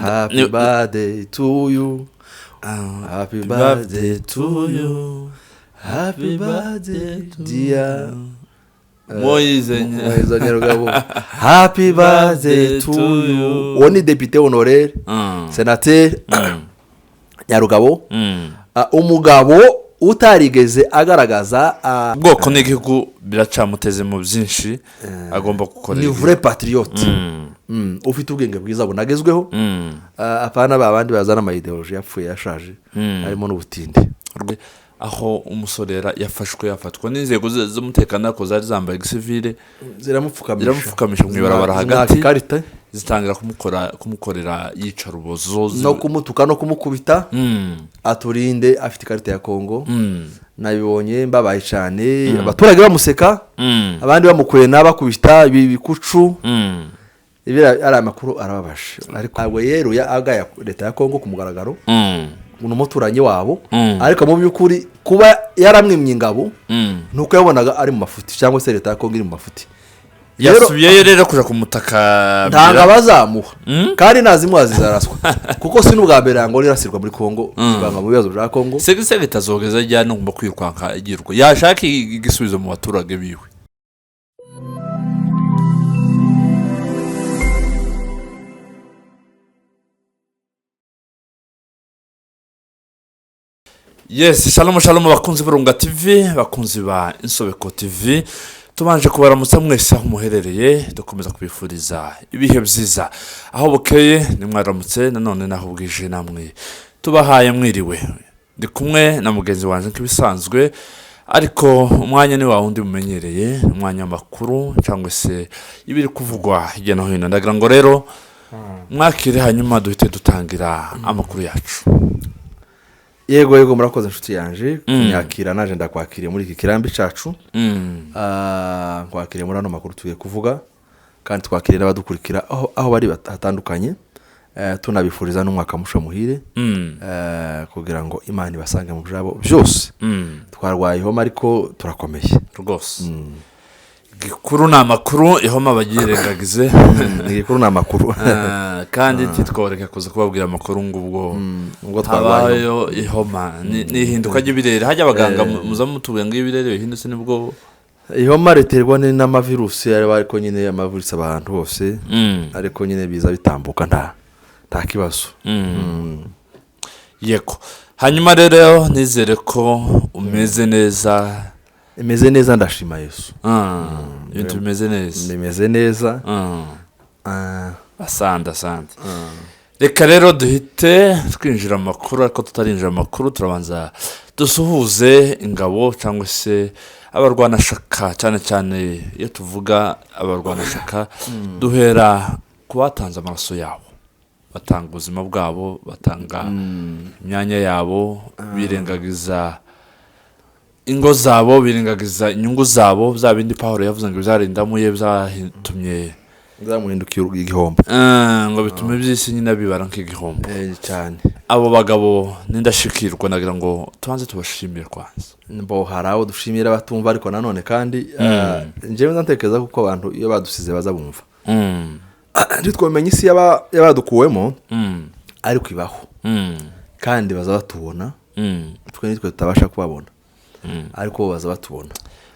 Happy birthday to you. Happy birthday to you. Happy birthday dear Moise. Moise Nyarugabo. Happy birthday to you. Uwo ni depite honoraire, senateri Nyarugabo. Umugabo utarigeze agaragaza Ubwoko n'igihugu biracamuteze mu byinshi agomba gukorera. Ni vrai patriote. Ufite ubwenge bwiza bunagezweho. Apana ba bandi bazana ama idéologie yapfuye yashaje, harimo n'ubutinde. Aho umusorera yafashwe, yafatwa n'inzego z'umutekano ariko zari zambaye gisivile. Ziramupfukamisha. Ziramupfukamisha mu ibarabara Zimwaka hagati. ikarita. Zitangira kumukorera yicarubozo. No kumutuka no kumukubita. Aturinde afite ikarita ya Kongo. Nabibonye mbabaye cyane, abaturage bamuseka, abandi bamukwena, bakubita ibi bikucu. Ibi ari amakuru arababaje, ariko ntabwo yeruye agaya leta ya Kongo ku mugaragaro. Ni umuturanyi wabo. Ariko mu by'ukuri kuba yaramwimye ingabo ni uko yabonaga ari mu mafuti, cyangwa se leta ya Kongo iri mu mafuti. Yasubiyeyo rero kuja kumutaka. Ntabwo abazamuha, kandi nazimuha zizaraswa, kuko si n'ubwa mbere Angola irasirwa muri Kongo, ivanga mu bibazo bya Kongo. Segise bitazogeza ajya no ngomba kwirukanka igirwa yashaka igisubizo mu baturage biwe. Yes, shalom shalom bakunzi b'Urunga TV, bakunzi ba Insobeko TV, tubanje kubaramutsa mwese aho muherereye, dukomeza kubifuriza ibihe byiza aho bukeye nimwaramutse, nanone naho bwije namwe tubahaye mwiriwe. Ndi kumwe na mugenzi wanjye nk'ibisanzwe, ariko umwanya ni wa wundi mumenyereye, umwanya w'amakuru cyangwa se ibiri kuvugwa hirya no hino. Ndagira ngo rero mwakire, hanyuma duhite dutangira amakuru yacu. Yego, murakoze inshuti yanje kunyakira. Naje ndakwakiriye muri iki kirambi cyacu. Nkwakiriye muri ano makuru tugiye kuvuga, kandi twakiriye n'abadukurikira aho bari hatandukanye. Tunabifuriza n'umwaka musha muhire, kugira ngo Imana ibasange mu byabo byose. Twarwaye ihoma ariko turakomeye. Rwose gikuru ni amakuru, ihoma bagirengagize. Igikuru ni amakuru. Kandi ntitworeke kuza kubabwira amakuru ngo ubwo ubwo twarwaye habayo ihoma ni ihinduka ry'ibirere. Hajya abaganga muza mutubwira ngo iyo ibirere bihindutse nibwo Ihoma riterwa n'amavirusi, ariko nyine amavirusi aba ahantu hose, ariko nyine biza bitambuka nta kibazo. Yego, hanyuma rero nizere ko umeze neza. Imeze neza, ndashima Yesu. Ibintu bimeze neza. Bimeze neza. Asante, asante. Reka rero duhite twinjira mu makuru, ariko tutarinjira mu makuru turabanza dusuhuze ingabo cyangwa se abarwanashaka. Cyane cyane iyo tuvuga abarwanashaka duhera ku batanze amaraso yabo, batanga ubuzima bwabo, batanga imyanya yabo, birengagiza ingo zabo, birengagiza inyungu zabo, bya bindi Pawulo yavuze ngo byarindamuye byatumye Nzamuhindukiye igihombo. Ngo bitume iby'isi nyine bibara nk'igihombo. Cyane. Abo bagabo n'indashikirwa, nagira ngo tubanze tubashimire kwanza. Mbo hari abo dushimira batumva, ariko nanone kandi njyewe ntekereza kuko abantu iyo badusize baza bumva. Ntitwamenye isi y'abadukuwemo, ariko ibaho, kandi baza batubona. Twe nitwe tutabasha kubabona, ariko bo baza batubona.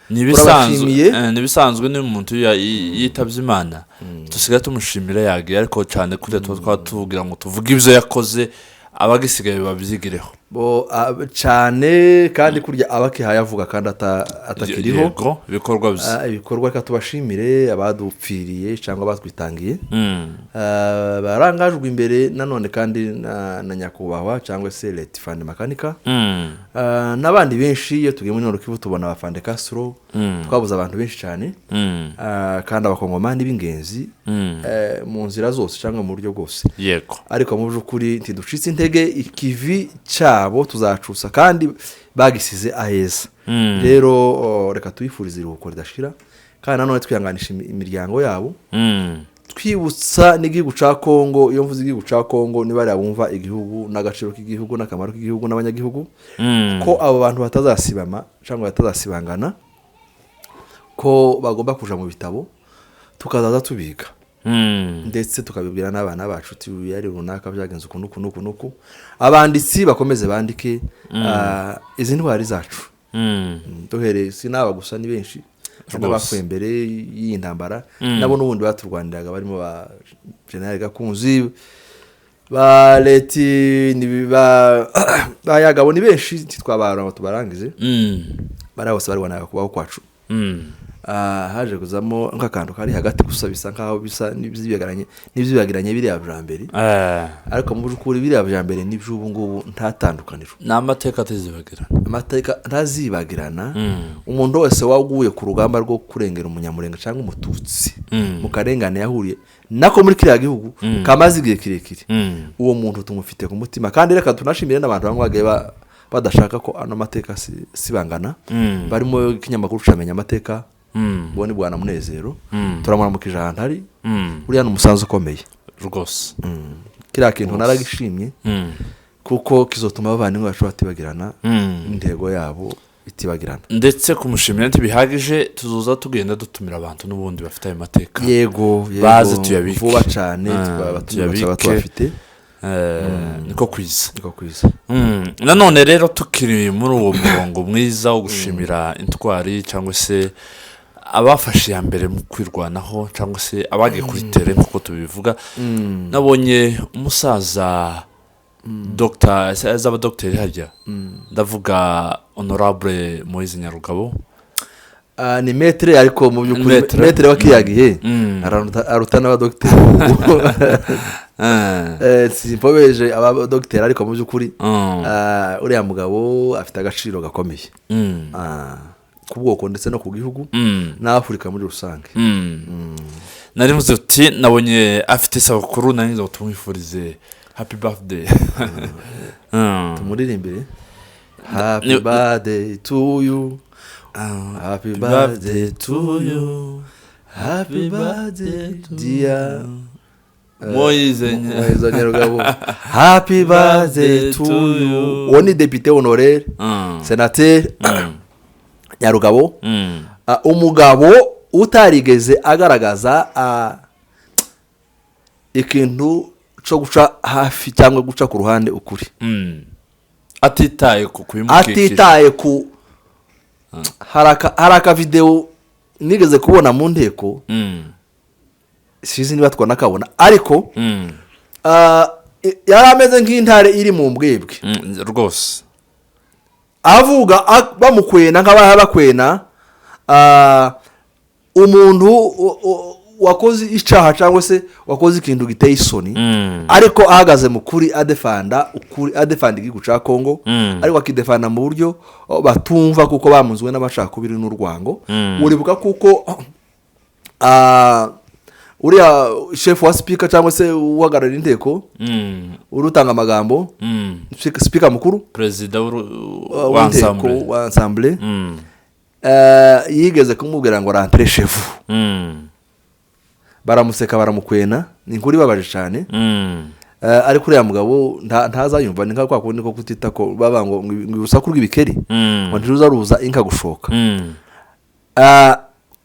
Ni ibisanzwe. Turabashimiye. Ni ibisanzwe, niba umuntu yitabye Imana dusigaye tumushimira yagiye, ariko cyane kuriya tuba twatubwira ngo tuvuge ibyo yakoze, abagisigaye babyigireho. Bo cyane, kandi kurya abakihaye avuga kandi atakiriho. Yego, ibikorwa bye. Ibikorwa. Reka tubashimire abadupfiriye cyangwa abatwitangiye. Barangajwe imbere nanone kandi na nyakubahwa cyangwa se leta Fande Makanika, n'abandi benshi. Iyo tugiye muri Nord Kivu tubona abafande Castro. Twabuze abantu benshi cyane. Kandi abakongomani b'ingenzi mu nzira zose cyangwa mu buryo bwose. Ariko mu by'ukuri ntiducitse intege, ikivi cyabo tuzacusa kandi bagisize aheza. Rero reka tubifurize iruhuko ridashira, kandi nanone twihanganisha imiryango yabo, twibutsa n'igihugu cya Kongo. Iyo mvuze igihugu cya Kongo niba bariya bumva igihugu n'agaciro k'igihugu n'akamaro k'igihugu n'abanyagihugu, ko abo bantu batazasibama cyangwa batazasibangana, ko bagomba kuja mu bitabo tukazaza tubiga. Ndetse tukabibwira n'abana bacu uti uyu yari runaka, byagenze uku n'uku n'uku n'uku. Abanditsi bakomeze bandike izi ntwari zacu. Duhereye si n'aba gusa, ni benshi n'abapfuye mbere y'iyi ntambara, nabo n'ubundi baturwaniraga, barimo ba General Gakunzi, ba Leti, ba Yagabo, ni benshi, ntitwabara ngo tubarangize. Bariya bose barwanaga kubaho kwacu. Haje kuzamo nk'akantu kari hagati gusa, bisa nkaho bisa n'ibyibagiranye biriya bya mbere. Ariko mu by'ukuri biriya bya mbere n'iby'ubu ngubu nta tandukaniro. Ni amateka atazibagirana. Amateka ntazibagirana. Umuntu wese waguye ku rugamba rwo kurengera Umunyamurenge cyangwa Umututsi mu karengane yahuriye nako muri kiriya gihugu kamaze igihe kirekire, uwo muntu tumufite ku mutima. Kandi reka tunashimire n'abantu bamwe bagiye badashaka ko ano mateka sibangana, barimo ikinyamakuru camenya amateka. Uwo ni Bwana Munezero, turamuramukije ahantu ari. Uriya ni umusanzu ukomeye. Rwose. Kiriya kintu naragishimye, kuko kizotuma abavandimwe bacu batibagirana, intego yabo itibagirana. Ndetse kumushimira ntibihagije, tuzoza tugenda dutumira abantu n'ubundi bafite ayo mateka. Yego. Baze tuyabike. Vuba cyane. Tuyabike. Tukaba tubafite. Niko kwiza. Niko kwiza. Nanone rero tukiri muri uwo murongo mwiza wo gushimira intwari cyangwa se abafashe iya mbere mu kwirwanaho cyangwa se abagiye kuri terrain nk'uko tubivuga, nabonye umusaza Dr azaba dogiteri harya, ndavuga Honorable Moise Nyarugabo. Ni maître, ariko mu by'ukuri Maître. Maître wa kiriya gihe aruta n'abadogiteri. Simpobeje abadogiteri, ariko mu by'ukuri uriya mugabo afite agaciro gakomeye ku bwoko ndetse no ku gihugu n'Afurika muri rusange. Nari mvuze uti nabonye afite isabukuru, nari nzi ngo tumwifurize happy birthday. Tumuririmbire happy birthday to you, happy birthday to you, happy birthday dear Moise. Moise Nyarugabo, happy birthday to you. Uwo ni député honoraire, sénateur Nyarugabo. Umugabo utarigeze agaragaza ikintu cyo guca hafi cyangwa guca ku ruhande ukuri. Atitaye ku kubimukikije. Atitaye ku hari akavidewo nigeze kubona mu nteko, sinzi niba twanakabona, ariko yari ameze nk'intare iri mu mbwebwe. Rwose. Avuga bamukwena nk'abaha bakwena umuntu wakoze icyaha cyangwa se wakoze ikintu giteye isoni, ariko ahagaze mu kuri, adefanda ukuri, adefanda igihugu cya Kongo, ariko akidefanda mu buryo batumva, kuko bamunzwe n'amacakubiri n'urwango. Uribuka kuko uriya chef wa speaker cyangwa se uhagarariye inteko, uri utanga amagambo, speaker mukuru, perezida wa w'inteko ensemble. Wa ensemble. Yigeze kumubwira ngo rentrez chez vous. Baramuseka, baramukwena, ni inkuru ibabaje cyane. Ariko uriya mugabo ntazayumva, ni nka kwa kundi ko kutita ko baba ngo urusaku rw'ibikeri ngo ntiruza ruza inka gushoka.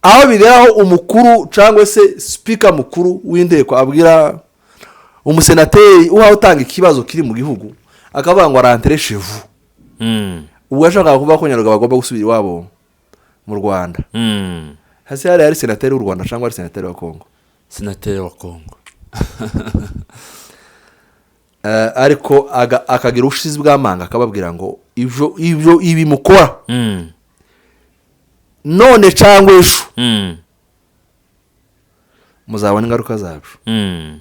Aho bigeraho umukuru cyangwa se speaker mukuru w'inteko abwira umusenateri uhawe utanga ikibazo kiri mu gihugu, akavuga ngo rentrez chez vous. Ubwo yashakaga kuvuga ko Nyarugabo agomba gusubira iwabo mu Rwanda. Hasi hari ari senateri w'u Rwanda cyangwa ari senateri wa Kongo? Senateri wa Kongo. Ariko akagira ubushizi bw'amanga, akababwira ngo ibyo ibi mukora none cyangwa ejo muzabona ingaruka zabyo.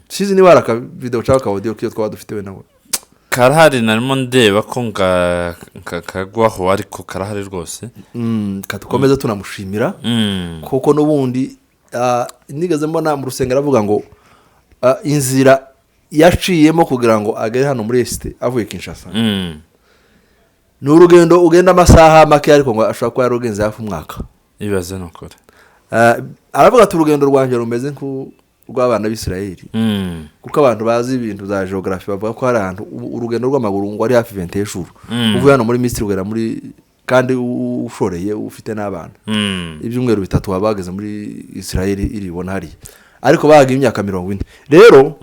Sinzi niba hari akavidewo cyangwa akawudiyo k'iyo twaba dufite we nawe. Karahari, narimo ndeba ko kagwaho, ariko karahari rwose. Katukomeze tunamushimira, kuko n'ubundi nigeze mbona mu rusengero avuga ngo inzira yaciyemo kugira ngo agere hano muri Est avuye Kinshasa ni urugendo ugenda amasaha make, ariko ngo ashobora kuba yarugenze hafi umwaka. Ibaze ni ukuri. Aravuga ati urugendo rwanjye rumeze nk'urw'abana b'Isirayeli, kuko abantu bazi ibintu za geography bavuga ko hari ahantu urugendo rw'amaguru ngo ari hafi 20 jours, uvuye hano muri Misiri ugera muri, kandi ushoreye ufite n'abana, ibyumweru 3 waba wageze muri Israel iribona hariya. Ariko bahaga imyaka 40 rero.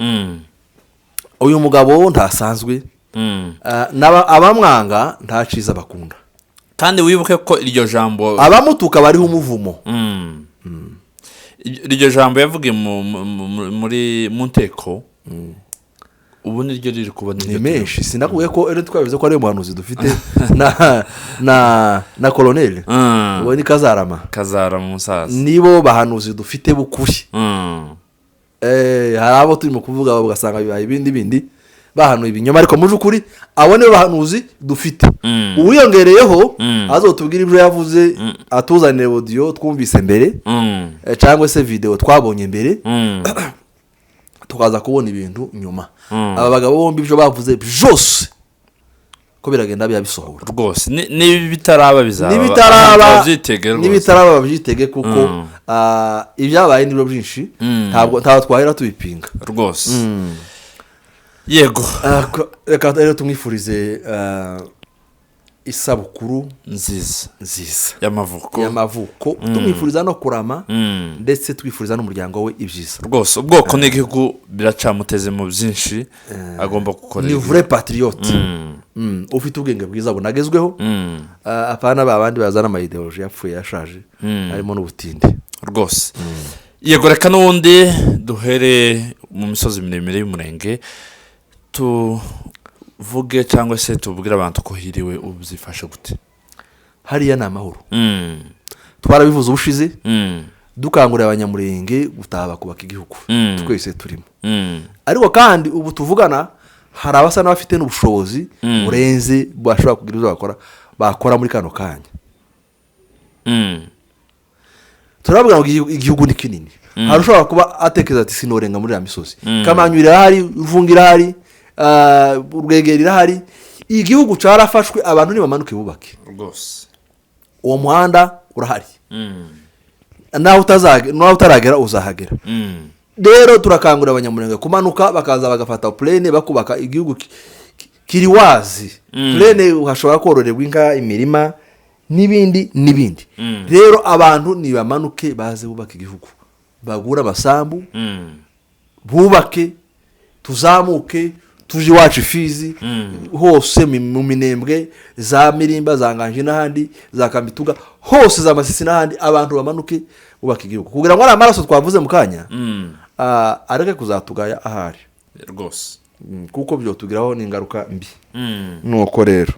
Uyu mugabo ntasanzwe. Abamwanga nta cyiza bakunda. Kandi wibuke ko iryo jambo Abamutuka bariho umuvumo. Iryo jambo yavugiye muri mu nteko, ubu niryo riri kuba, Ni niryo. Menshi sinakubwiye ko rero twabivuze ko ariyo muhanuzi dufite na koloneli. Uwo ni Kazarama. Kazara mu musaza. Nibo bahanuzi dufite bukuri. Hari abo turimo kuvuga ugasanga bibaye ibindi bindi, bahanuye ibinyoma, ariko mu by'ukuri abo nibo bahanuzi dufite. Uwiyongereyeho azotubwira ibyo yavuze, atuzanire audio twumvise mbere, cyangwa se video twabonye mbere, tukaza kubona ibintu nyuma. Aba bagabo bombi ibyo bavuze byose ko biragenda biba bisohora. Rwose nibitaraba bizaba. Nibitaraba. Babyitege rwose. Nibitaraba babyitege, kuko ibyabaye nibyo byinshi. Ntabwo twahera tubipinga. Rwose, yego. Reka rero tumwifurize isabukuru nziza nziza y'amavuko. Y'amavuko, tumwifuriza no kurama, ndetse twifuriza n'umuryango we ibyiza. Rwose ubwoko n'igihugu biracamuteze mu byinshi agomba gukorera. Ni vrai patriote. Ufite ubwenge bwiza bunagezweho. Apana ba bandi bazana ama idéologie yapfuye, yashaje, harimo n'ubutinde. Rwose, yego. Reka n'ubundi duhere mu misozi miremire y'umurenge, tuvuge cyangwa se tubwire abantu ko hiriwe, ubu byifashe gute? Hariya ni amahoro. Twarabivuze ubushize, dukangurira Abanyamurenge gutaha bakubaka igihugu. Twese turimo. Ariko kandi ubu tuvugana hari abasa n'abafite n'ubushobozi burenze, bashobora kugira ibyo bakora muri kano kanya. Turavuga ngo igihugu ni kinini. Hari ushobora kuba atekereza ati: "Sinorenga muri iriya misozi." Kamanyu irahari, Ruvunga irahari, Rwegera irahari, igihugu cyarafashwe. Abantu nibamanuke bubake. Uwo muhanda urahari. Naho utaragera uzahagera. Rero turakangurira Abanyamurenge kumanuka, bakaza bagafata plaine, bakubaka igihugu kiri wazi. Plaine hashobora kororerwa inka, imirima n'ibindi n'ibindi. Rero abantu nibamanuke baze bubake igihugu, bagure amasambu, bubake, tuzamuke tuje iwacu Fizi, hose mu Minembwe, za Mirimba, za Nganje n'ahandi, za Kamituga hose, za Masisi n'ahandi. Abantu bamanuke bubaka igihugu kugira ngo ari amaraso twavuze mu kanya areke kuzatugaya ahari. Kuko byotugiraho n'ingaruka mbi. Nuko rero.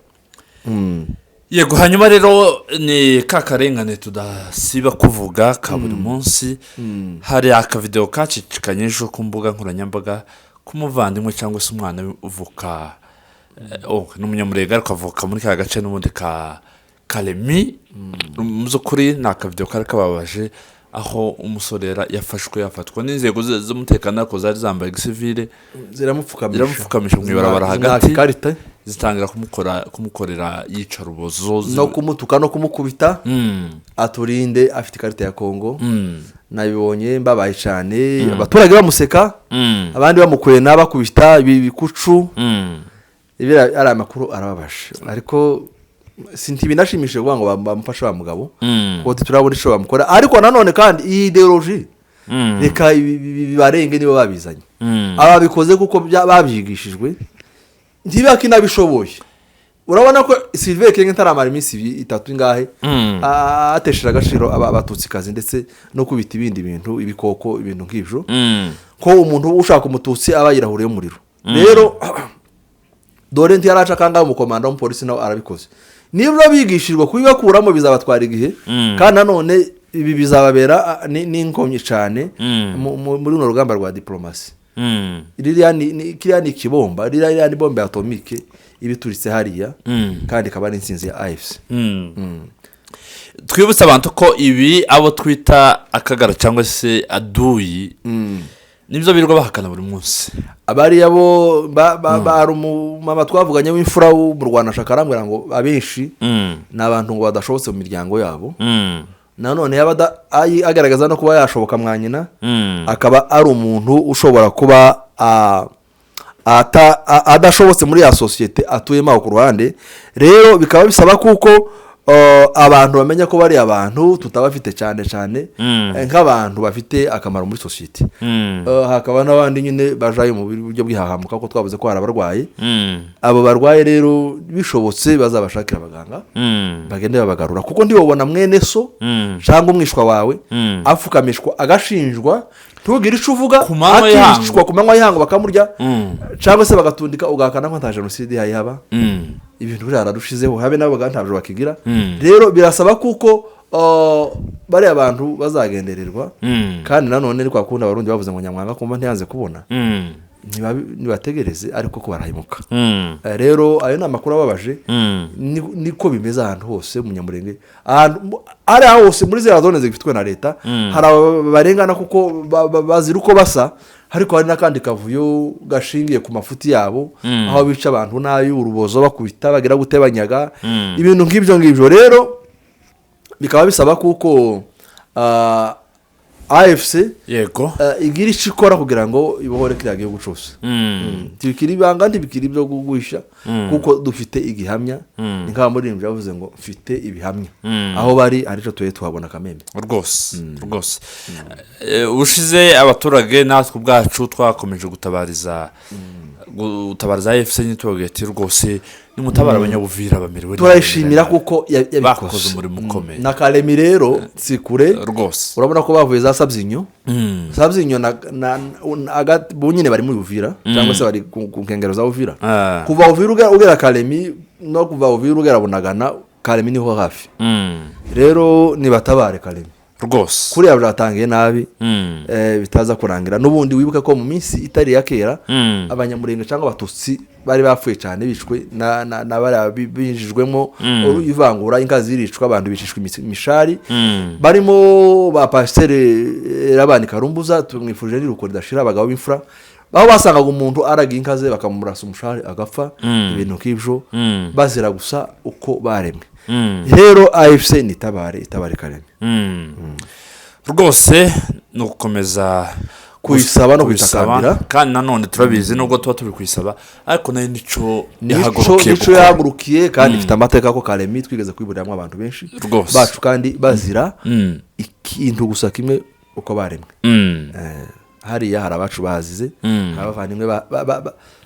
Yego, hanyuma rero ni ka karengane tudasiba kuvuga ka buri munsi. Hari akavidewo kacicikanye ejo ku mbuga nkoranyambaga k'umuvandimwe cyangwa se umwana uvuka, oh, ni Umunyamurenge ariko avuka muri ka gace n'ubundi ka Karemi. Mu by'ukuri ni akavidewo kari kababaje, aho umusore yafashwe, yafatwa n'inzego z'umutekano ariko zari zambaye gisivile. Ziramupfukamisha. Ziramupfukamisha mu ibarabara Zimwaka hagati. ikarita. Zitangira kumukorera iyicarubozo. No kumutuka no kumukubita. Aturinde, afite ikarita ya Kongo. Nabibonye mbabaye cyane, abaturage bamuseka, abandi bamukwena, bakubita ibi bikucu. Ibi ari amakuru arababaje, ariko ntibinashimishije kuvuga ngo bamufashe wa mugabo, kuko turabona icyo bamukora. Ariko nanone kandi iyi idéologie, reka ibi bibarenge niba babizanye. Ababikoze kuko babyigishijwe, ntibakinabishoboye. Urabona ko Sylvain Kenge ntaramara iminsi 2, 3, ingahe, atesheje agaciro Abatutsikazi, ndetse no kubita ibindi bintu, ibikoko, ibintu nk'ibyo, ko umuntu ushaka Umututsi aba yirahuriye umuriro. Rero dore ntiyaraca kangahe umukomanda w'umupolisi nawe arabikoze. Niba bigishijwe kubibakuramo bizabatwara igihe. Kandi nanone ibi bizababera n'inkomyi cyane muri runo rugamba rwa diporomasi. Ririya kiriya ni ikibomba, ririya ni bombe atomique iba ituritse hariya, kandi ikaba ari intsinzi ya AFC. Twibutse abantu ko ibi abo twita akagara cyangwa se aduyi nibyo birirwa bahakana buri munsi. Abariya bo hari umumama twavuganye w'imfura wo mu Rwanda, ashaka arambwira ngo abenshi ni abantu ngo badashobotse mu miryango yabo. Nanone yaba agaragaza no kuba yashoboka mwa nyina, akaba ari umuntu ushobora kuba adashobotse muri ya sosiyete atuyemo aho ku ruhande. Rero bikaba bisaba kuko Abantu bamenya ko bari abantu tutabafite cyane cyane, nk'abantu bafite akamaro muri sosiyete. Hakaba n'abandi nyine bajayo mu buryo bw'ihahamuka, kuko twavuze ko hari abarwayi. Abo barwaye rero, bishobotse bazabashakira abaganga, bagende babagarura, kuko ntiwabona mwene so cyangwa umwishwa wawe apfukamishwa, agashinjwa, ntugire icyo uvuga, Ku manywa y'ihangu. akicwa ku manywa y'ihangu, bakamurya cyangwa se bagatundika, ugahakana ko nta jenoside ihaba. Ibintu biriya yararushizeho, habe n'abo ntabwo bakigira. Rero birasaba kuko bariya bantu bazagendererwa. Kandi nanone ni kwa kundi Abarundi bavuze ngo nyamwanga kumva ntiyanze kubona. Nibategereze, ariko ko barahemuka. Rero ayo ni amakuru ababaje. Niko bimeze ahantu hose mu Nyamurenge, ahantu hariya hose muri ziriya zone zifitwe na leta. Hari aba barengana kuko bazira uko basa, ariko hari n'akandi kavuyo gashingiye ku mafuti yabo, aho bica abantu nabi urubozo, bakubita, bagira gute, banyaga, ibintu nk'ibyo ngibyo. Rero bikaba bisaba kuko AFC igira icyo ikora kugira ngo ibohore kiriya gihugu cyose. Ntibikiri ibanga, ntibikiri ibyo guhisha, kuko dufite igihamya. Ni nk'aho muririmbyi yavuze ngo mfite ibihamya, aho bari hari icyo tuye tuhabona kameme. Rwose rwose. Ubushize abaturage natwe ubwacu twakomeje gutabariza AFC nyine, tubabwira ati rwose nimutabara Abanyabuvira bamerewe nabi. Turayishimira kuko yabikoze. Bakoze umurimo ukomeye. Na Karemi rero si kure. Urabona ko bavuye za Sabyinyo. Sabyinyo na bo nyine bari muri Uvira, cyangwa se bari ku nkengero za Uvira. Kuva Uvira ugera Karemi, no kuva Uvira ugera Bunagana, Karemi niho hafi. Rero nibatabare Karemi. Kuriya byatangiye nabi, bitaza kurangira n'ubundi. Wibuke ko mu minsi itari iya kera, Abanyamurenge cyangwa Abatutsi bari bapfuye cyane, bishwe na bariya binjijwemo ivangura, inka ziricwa, abantu bicishwa imishari, barimo ba Pasiteri Rabani Karumbuza, tumwifurije n'iruko ridashira, abagabo b'imfura, aho basangaga umuntu aragiye inka ze bakamurasa umushari agapfa, ibintu nk'ibyo, bazira gusa uko baremwe. Rero AFC nitabare, itabare Kareme. Rwose ni ugukomeza kuyisaba no kuyisaba. kuyitakambira. Kandi nanone turabizi, nubwo tuba turi kuyisaba, ariko nayo nico nico yahagurukiye nico gukora. Yahagurukiye, kandi ifite amateka ko Karemi twigeze kwiburiramo abantu benshi bacu, kandi bazira ikintu gusa kimwe, uko baremwe. Hariya hari abacu bazize, hari abavandimwe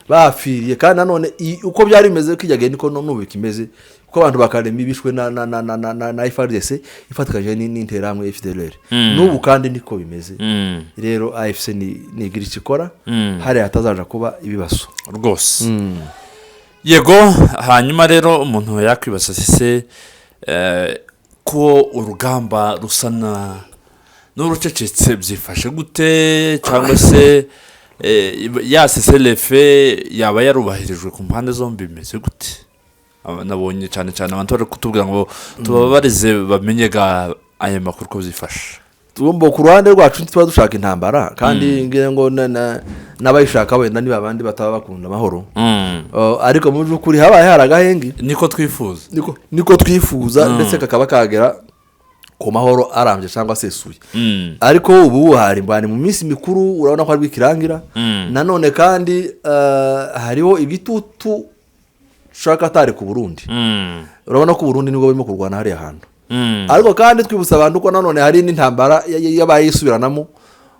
bapfiriye. Kandi nanone uko byari bimeze kijya gihe niko n'ubu bikimeze, kuko abantu bakarema bishwe na FARDC ifatikanyije n'Interahamwe FDLR. N'ubu kandi niko bimeze. Rero AFC nigira icyo ikora, hariya hatazaja kuba ibibazo. Rwose yego. Hanyuma rero umuntu yakwibaza se ko urugamba rusa na n'urucecetse, byifashe gute? Cyangwa se ya cessez-le-feu yaba yarubahirijwe ku mpande zombi, bimeze gute? Nabonye cyane cyane abantu bari kutubwira ngo tubabarize bamenye ga aya makuru ko byifashe. Tugomba ku ruhande rwacu ntituba dushaka intambara, kandi ngira ngo n'abayishaka wenda niba abandi bataba bakunda amahoro. Ariko mu by'ukuri habaye hari agahenge. Niko twifuza. Niko twifuza, ndetse kakaba kagera ku mahoro arambye cyangwa asesuye. Ariko ubu hari mbani mu minsi mikuru, urabona ko ari ikirangira. Nanone kandi hariho igitutu ushaka atari ku Burundi. Urabona ko Uburundi nibwo burimo kurwana hariya hantu. Ariko kandi twibutsa abantu ko nanone hari n'intambara yabaye yisubiranamo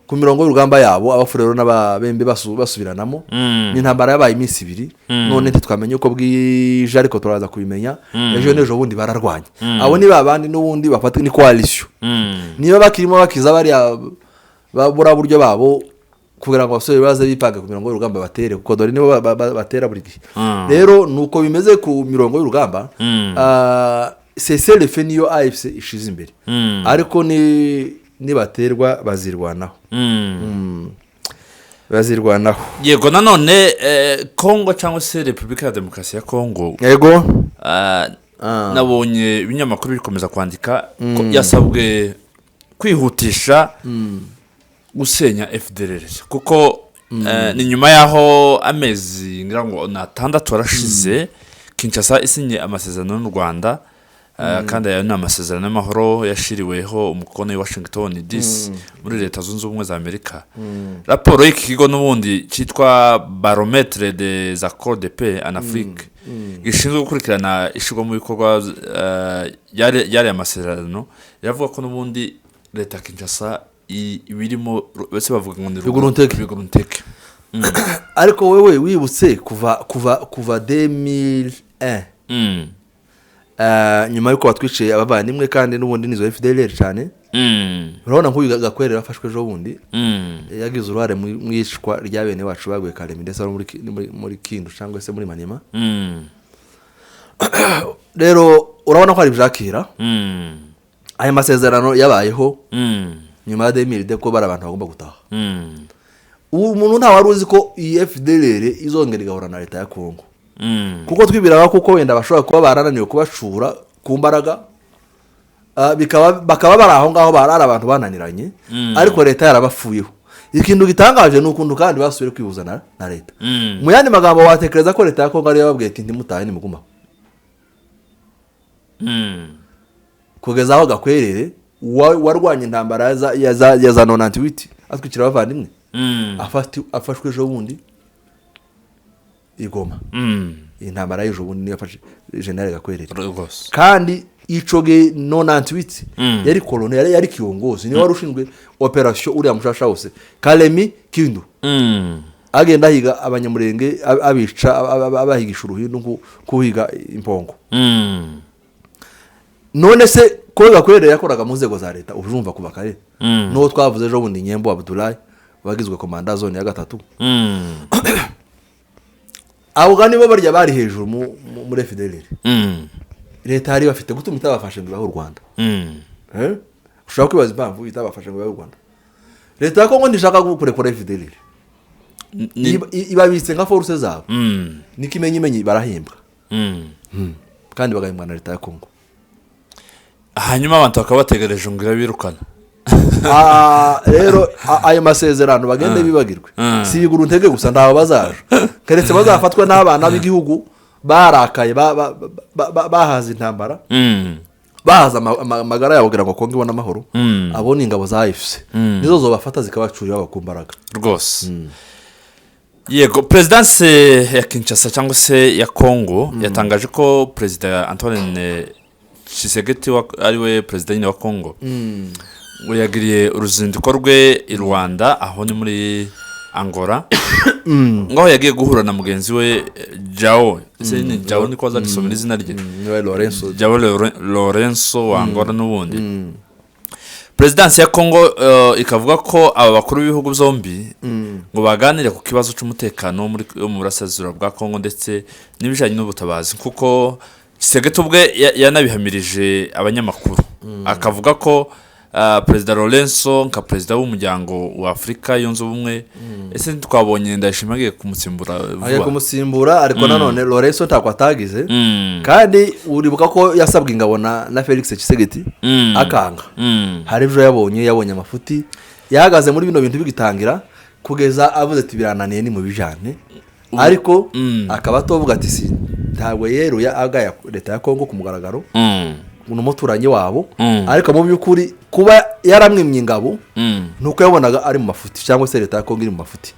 ku mirongo y'urugamba yabo, Abafurero n'Ababembe basubiranamo. Ni intambara yabaye iminsi 2, none ntitwamenye uko bwije, ariko turaza kubimenya ejo n'ejo bundi. Bararwanya, abo ni babandi n'ubundi bafata ni coalition. Niba bakirimo bakiza bariya buriya buryo babo kugira ngo abasore baze bipange ku mirongo y'urugamba batere, kuko dore nibo batera buri gihe. Rero ni uko bimeze ku mirongo y'urugamba. Cessez-le-feu niyo AFC ishize imbere, ariko ni nibaterwa bazirwanaho. Bazirwanaho. Yego, nanone Kongo cyangwa se Repubulika ya Demokarasi ya Kongo, nabonye ibinyamakuru bikomeza kwandika ko yasabwe kwihutisha gusenya FDLR, kuko ni nyuma y'aho amezi ngira ngo ni 6 arashize Kinshasa isinye amasezerano n'u Rwanda. Kandi aya ni amasezerano y'amahoro yashyiriweho umukono i Washington DC muri Leta Zunze Ubumwe za Amerika. Raporo y'iki kigo n'ubundi cyitwa Baromètre des accords de paix en Afrique, gishinzwe gukurikirana ishyirwa mu bikorwa y'ariya masezerano, iravuga ko n'ubundi leta ya Kinshasa ibirimo, bose bavuga ngo ni Bigurunteke. Bigurunteke. Ariko wewe wibutse kuva 2001, nyuma y'uko batwiciye abavandimwe, kandi n'ubundi nizo FDLR cyane. Urabona nk'uyu Gakwerere afashwe ejo bundi, yagize uruhare mu iyicwa rya bene wacu baguye Karemi, ndetse no muri Kindu cyangwa se muri Manima. Rero urabona ko hari ibyakira. Aya masezerano yabayeho nyuma ya 2002, ko bari abantu bagomba gutaha. Ubu umuntu ntawe wari uzi ko iyi FDLR izongera igahura na leta ya Kongo, kuko twibwiraga kuko wenda bashobora kuba barananiwe kubacura ku mbaraga, bakaba bari aho ngaho, bari ari abantu bananiranye, ariko leta yarabafuyeho. Ikintu gitangaje ni ukuntu kandi basubiye kwihuza na leta. Mu yandi magambo, watekereza ko leta ya Kongo ariyo yababwiye ati: "Ntimutahe, nimugumaho." Kugeza aho Gakwerere warwanye intambara ya za 98, atwikira abavandimwe, afashwe ejo bundi i Goma. Iyi ntambara y'ejo bundi niyo yafashe General Gakwerere. Kandi ico ge 98 yari colonel, yari kiongozi, niwe wari ushinzwe operation uriya mushasha wose, Kalemi, Kindu, agenda ahiga Abanyamurenge, abica, abahigisha uruhindu kuhiga impongo. None se ko Gakwerere yakoraga mu nzego za leta, urumva kuva kare, n'uwo twavuze ejo bundi, Nyembo Abudulayi, wagizwe komanda zone ya gatatu, abo nibo barya bari hejuru muri FDLR. Leta yari bafite gutuma itabafashe ngo ibahe u Rwanda. Eh? Ushobora kwibaza impamvu itabafashe ngo ibahe u Rwanda. Leta ya Kongo ntishaka kurekura FDLR. Ibabitse nka force zabo. N'ikimenyimenyi barahembwa, kandi bagahembwa na leta ya Kongo. Hanyuma abantu bakaba bategereje ngo irabirukana. Rero ayo masezerano bagende bibagirwe. Si ibiguru ntege gusa, ntaho bazaja keretse bazafatwa n'abana b'igihugu barakaye, bahaze intambara, bahaze amagara yabo kugira ngo Kongo ibone amahoro. Abo ni ingabo za AFC, nizo zobafata zikabacurira ku mbaraga. Rwose yego. Perezidanse ya Kinshasa cyangwa se ya Kongo yatangaje ko Perezida Antoine Tshisekedi, ariwe perezida nyine wa Kongo, ngo yagiriye uruzinduko rwe i Rwanda, aho ni muri Angola, ngaho yagiye guhura na mugenzi we Jao, ese ni Jao niko azarisomera izina rye? Niwe Lorenzo. Jao Lorenzo wa Angola. N'ubundi perezidansi ya Kongo ikavuga ko aba bakuru b'ibihugu byombi ngo baganire ku kibazo cy'umutekano wo mu burasirazuba bwa Kongo, ndetse n'ibijyanye n'ubutabazi, kuko Tshisekedi ubwe yanabihamirije abanyamakuru, akavuga ko Perezida Lorenzo nka perezida w'Umuryango wa Afurika Yunze Ubumwe, ese twabonye Ndayishimiye agiye kumusimbura Agiye vuba. kumusimbura, ariko nanone Lorenzo ntabwo atagize. Kandi uribuka ko yasabwe ingabo na Felix Tshisekedi, akanga. Hari ibyo yabonye amafuti, yahagaze muri bino bintu bigitangira kugeza avuze ati: "Birananiye, ni mu bijane." Ariko akaba atovuga ati si ntabwo yeruye agaya leta ya Kongo ku mugaragaro, ni umuturanyi wabo. Ariko mu by'ukuri kuba yaramwimye ingabo ni uko yabonaga ari mu mafuti, cyangwa se leta ya Kongo iri mu mafuti.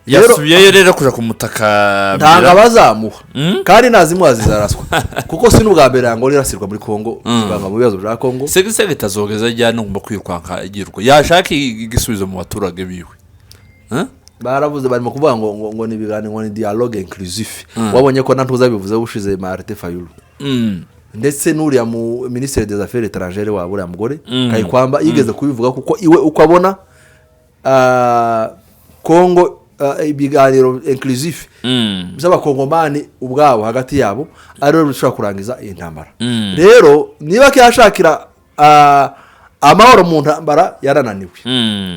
Yasubiyeyo rero kuja kumutaka. Ntabwo abazamuha, kandi nazimuha zizaraswa, kuko si n'ubwa mbere Angola irasirwa muri Kongo, ivanga mu bibazo bya Kongo. Tshisekedi azogeza ajya no kwirukanka igirwa yashaka igisubizo mu baturage biwe. Huh? Baravuze, barimo kuvuga ngo ni ibiganiro, ngo ni dialogue inclusif. Wabonye ko na ntuza bivuze bushize, Martin Fayulu, ndetse n'uriya mu ministre des Affaires étrangères wabo, uriya mugore Kayikwamba, yigeze kubivuga, kuko iwe uko abona Kongo, ibiganiro inclusif by'Abakongomani ubwabo hagati yabo ariyo bishobora kurangiza iyi ntambara. Rero niba kiyashakira amahoro mu ntambara yarananiwe,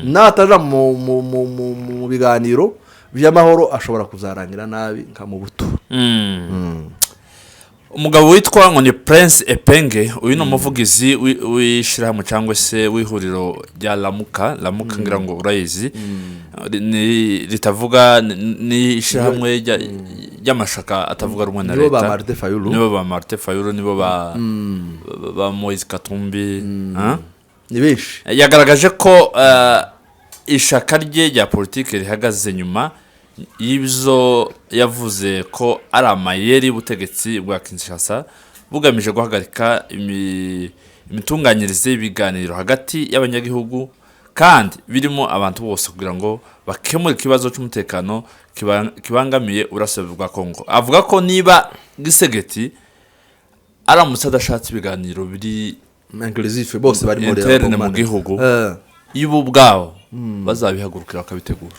nataja mu biganiro by'amahoro ashobora kuzarangira nabi nka mu buto. Umugabo witwa ngo ni Prince Epenge, uyu ni umuvugizi w'ishyirahamwe cyangwa se w'ihuriro rya Lamuka. Lamuka ngira ngo urayizi. Ritavuga ni ishyirahamwe ry'amashaka atavuga rumwe na Nibo ba leta. Martin Fayulu. Nibo ba Martin Fayulu, nibo ba Moise Katumbi, ah? Ni benshi. Yagaragaje ko ishaka rye rya politiki rihagaze nyuma y'ibyo yavuze ko ari amayeri y'ubutegetsi bwa Kinshasa bugamije guhagarika imitunganyirize y'ibiganiro hagati y'abanyagihugu kandi birimo abantu bose, kugira ngo bakemure ikibazo cy'umutekano kibangamiye uburasirazuba bwa Kongo. Avuga ko niba Tshisekedi aramutse adashatse ibiganiro biri inclusive, bose bari muri interne mu gihugu, iyo ubwabo bazabihagurukira bakabitegura.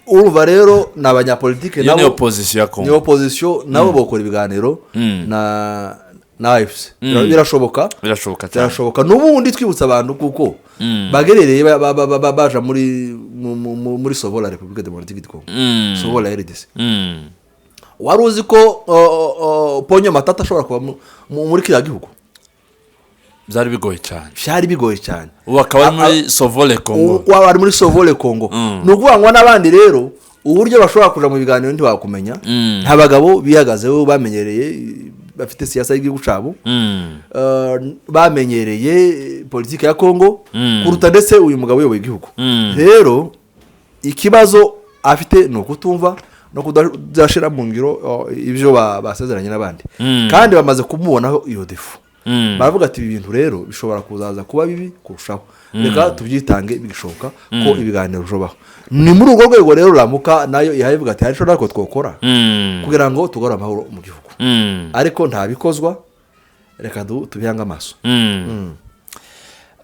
Urumva rero ni abanyapolitike. Iyo ni Nabo opposition ya ni Kongo. Opposition, nabo bakora ibiganiro na AFC. Birashoboka. Birashoboka cyane. Birashoboka. N'ubundi twibutsa abantu kuko bagerereye baja muri Sauvons la République Démocratique du Congo, Sauvons la RDC. Wari uzi ko Ponyo Matata ashobora kuba muri kiriya gihugu? Byari bigoye cyane. Byari bigoye cyane. Ubu akaba ari muri Sauvons le Congo. Waba ari muri Sauvons le Congo. Ni ukuvuga ngo n'abandi rero uburyo bashobora kuja mu biganiro ntiwakumenya. Nta bagabo bihagazeho bamenyereye, bafite siyasa y'igihugu cyabo, bamenyereye politiki ya Kongo kuruta ndetse uyu mugabo uyoboye igihugu. Rero ikibazo afite ni ukutumva no kudashyira mu ngiro ibyo basezeranye n'abandi. Kandi bamaze kumubonaho iyo défaut. Baravuga ati: "Ibi bintu rero bishobora kuzaza kuba bibi kurushaho, reka tubyitange bigishoboka ko ibiganiro bishobaho." Ni muri urwo rwego rero Ramuka nayo ihaye ivuga ati: "Hari icyo natwe twakora kugira ngo tugarure amahoro mu gihugu." Ariko ntabikozwa, reka tubihange amaso.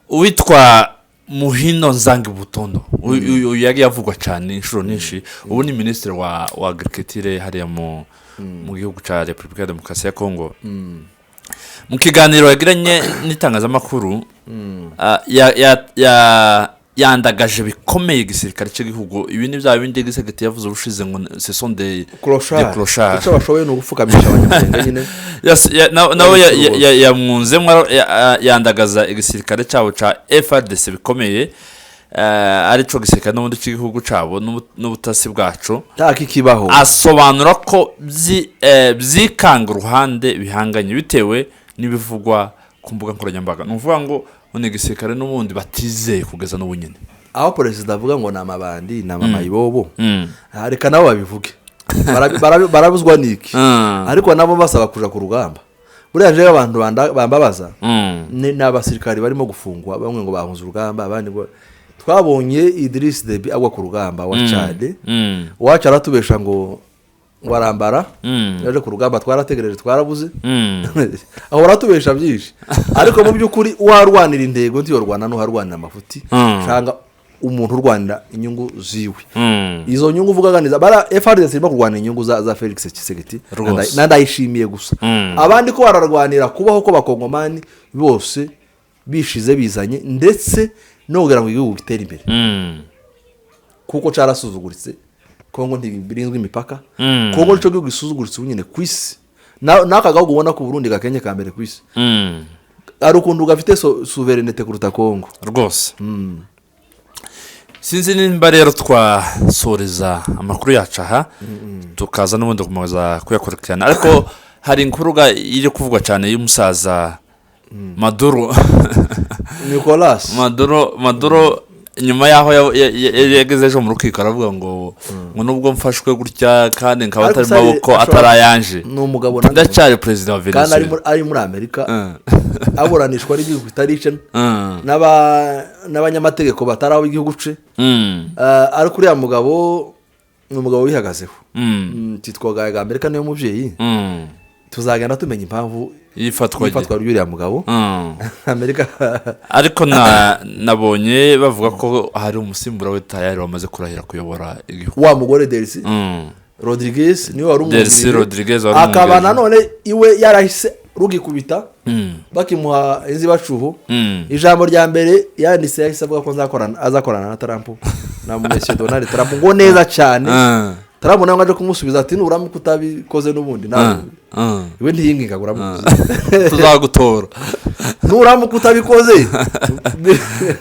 Uwitwa Muhindo Nzangi Butondo, uyu yari yavugwa cyane inshuro nyinshi, ubu ni minisitiri wa agriculture hariya mu gihugu cya Repubulika ya Demokarasi ya Kongo. Mu kiganiro yagiranye n'itangazamakuru, yandagaje bikomeye igisirikare cy'igihugu. Ibi ni bya bindi Tshisekedi yavuze ubushize ngo ce sont des clochards. Clochards. Icyo bashoboye ni ugupfukamisha Abanyamurenge nyine. Nawe yamwunzemo, yandagaza igisirikare cyabo cya FARDC bikomeye, arico gisirikare n'ubundi cy'igihugu cyabo n'ubutasi bwacu. Nta kikibaho. Asobanura ko byikanga uruhande bihanganye bitewe n'ibivugwa ku mbuga nkoranyambaga. Ni ukuvuga ngo ni igisirikare n'ubundi batizeye kugeza n'ubu nyine. Aho perezida avuga ngo ni amabandi, ni amamayibobo. Reka nabo babivuge. Barabuzwa n'iki? Ariko nabo basaba kuja ku rugamba. Buriya jewe abantu bambabaza ni abasirikari barimo gufungwa, bamwe ngo bahunze urugamba, abandi ngo twabonye Idriss Deby agwa ku rugamba wa Tchad. Uwacu aratubesha ngo arambara, yaje ku rugamba, twarategereje twarabuze. Aho baratubesha byinshi, ariko mu by'ukuri uwarwanira intego ntiyorwana n'uharwanira amafuti cyangwa umuntu urwanira inyungu ziwe. Izo nyungu uvuga neza, bara FARDC irimo kurwanira inyungu za Felix Tshisekedi. Rwose. Nandayishimiye gusa. Abandi ko bararwanira kubaho ko bakongomani bose bishize bizanye, ndetse no kugira ngo igihugu gitere imbere, kuko carasuzuguritse. Kongo ntibirinzwe imipaka. Kongo nicyo gihugu gisuzuguritse ubu nyine ku isi. N'aka gahugu ubona ko Burundi gakenye ka mbere ku isi, hari ukuntu gafite souveraineté kuruta Kongo. Rwose sinzi nimba rero twasoreza amakuru yacu aha, tukaza n'ubundi gukomeza kuyakurikirana, ariko hari inkuru iri kuvugwa cyane y'umusaza Maduro. Nicolas. Maduro nyuma y'aho yageze ejo mu rukiko, aravuga ngo nubwo mfashwe gutya kandi nkaba Ariko atari mu maboko atarayanje, ni umugabo nanone. ndacyari perezida wa Kandi ari Venezuela. ari muri Amerika, aburanishwa n'igihugu kitari ice, n'abanyamategeko batari abo igihugu ce. Ariko uriya mugabo ni umugabo wihagazeho. Titwa Amerika niyo mubyeyi. Tuzagenda tumenya impamvu y'ifatwa rye. Y'ifatwa ry'uriya mugabo. Amerika. Ariko nabonye bavuga ko hari umusimbura we tayari wamaze kurahira kuyobora igihugu. Wa mugore Delcy Rodriguez niwe wari Delcy umwungirije. Rodriguez wari Akaba umwungirije. nanone iwe yarahise rugikubita bakimuha inzibacuho, ijambo rya mbere yanditse yahise avuga ko azakorana na Trump, na Monsieur Donald Trump, ngo neza cyane. Trump nawe ngo aje kumusubiza ati nuramuka utabikoze n'ubundi nawe we ntiyinginga, uramuzi. Tuzagutora. Nuramuka utabikoze.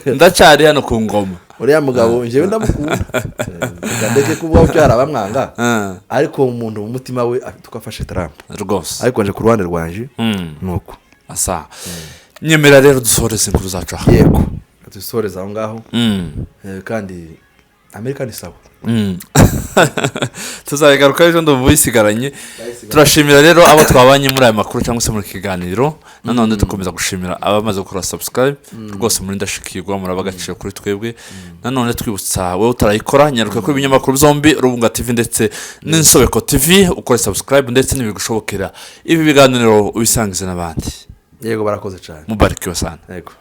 Ndacyari hano ku ngoma. Uriya mugabo njyewe ndamukunda. Reka ndeke kuvuga ko hari abamwanga, ariko umuntu mu mutima we afite uko afashe Trump. Ariko nje ku ruhande rwanje ni uko. Asa nyemera rero dusoreze inkuru zacu aha. Yego, dusoreze aho ngaho. Kandi Amerika ni sawa. Tuzayigaruka ejo, ndumva uyisigaranye. Turashimira rero abo twabanye muri aya makuru cyangwa se muri iki kiganiro. Nanone dukomeza gushimira abamaze gukora subscribe, rwose muri ndashikirwa, muraba agaciro kuri twebwe. Nanone twibutsa wowe utarayikora, nyaruka ko ibinyamakuru byombi, Rubunga TV ndetse n'Insobeko TV, ukore subscribe, ndetse n'ibigushobokera ibi biganiro ubisangize n'abandi. Yego, barakoze cyane. Mubarikiwe sana. Yego.